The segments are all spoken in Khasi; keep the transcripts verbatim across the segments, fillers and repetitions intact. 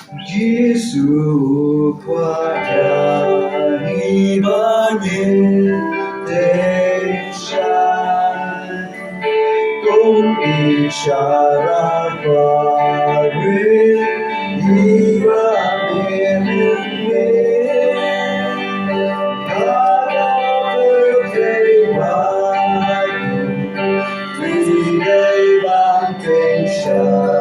Jisu kwah ïa ngi ba ngin teng shai. Kum i Sarah Paris, i ba ngin teng. Ka la teng ba ngin teng shai.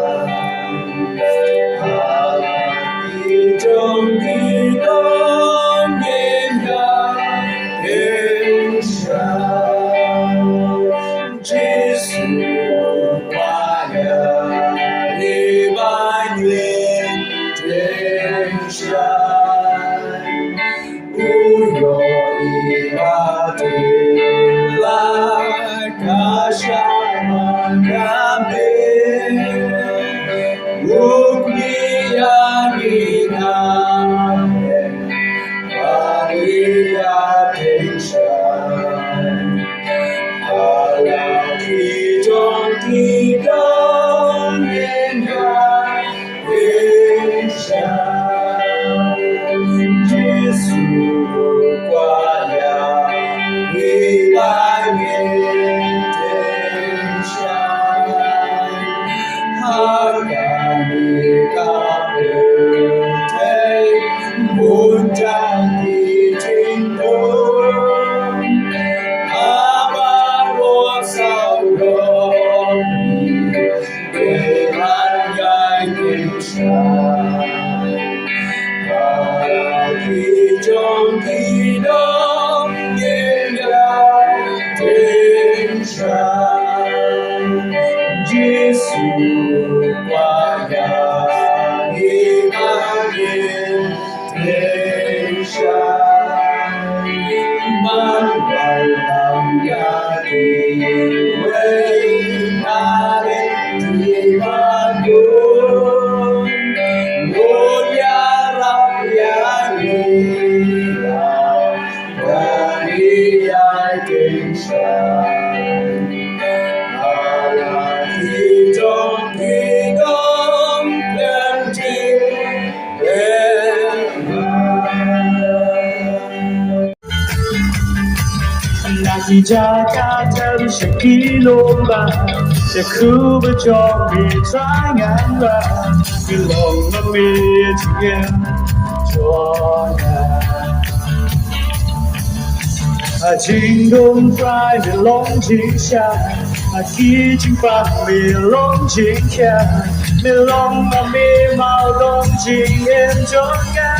Jisu kwah ïa ngi ba ngin teng shai. U ïohi ba te la ka shah ma ka me. U kñia ïa ngi na me. Ba ngi ïa teng shai. Ha la ki jong ki dang ngin ïa teng shai. Jisu kwah ïa ngi ba ngin teng shai. Ha kane ka pyrthei bun jait ki jingdum. Haba u sahlok ngi, ngi hap ïai teng shai. Ba ki jong ki dang ngin ïai teng shai. Jisu kwah ïa ngi ba ngin teng shai. Ban wallam ïa kiwei na ki ba bun. Bun ïarap ïa ngi. Ba ngi ïai teng shai. Ha la ki jong ki dang pynjah ïa ngi. Na ki jaka tam sha ki lum ba, sha ki ba jong ki Trai ngan ba. Ki long ma me jingim jong nga. Ha jingdum Trai me long jingshai, ha ki jingpang me long jingkhia, me long ma me mawdong jingim jong nga.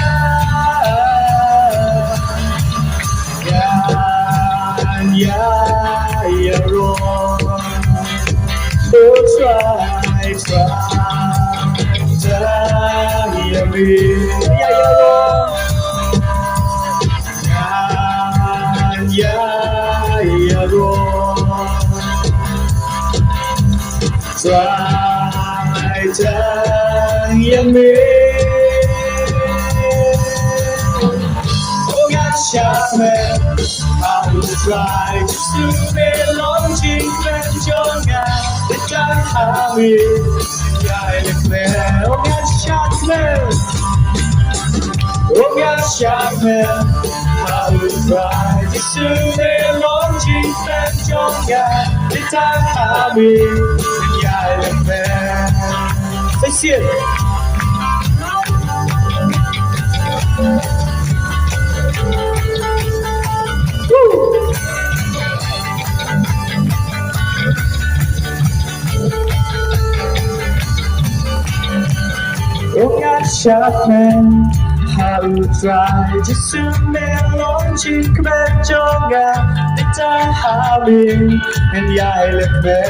Ngan ïai ïaroh, oh Trai, Trai, Trai, ïa me ïa ïaroh. Ngan ïai ïaroh, Trai, Trai, ïa me. Oh, ngan shad me, ah, oh Trai Jisu, me long jingkmen jong nga. Te tang ha me, ïai leh me, oh ngan shad me. Oh ngan shad me, ha u Trai Jisu me long jingkmen jong nga. Te tang ha me, ïai leh me. Sa shisien. Oh ngan shad me, ha u Trai Jisu me long jingkmen jong nga, te tang ha me, ngan ïai leh me.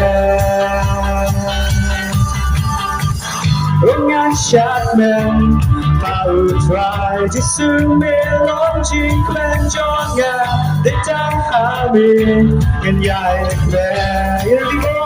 Oh ngan shad me, ha u Trai Jisu me long jingkmen jong nga, te tang ha me, ngan ïai leh me.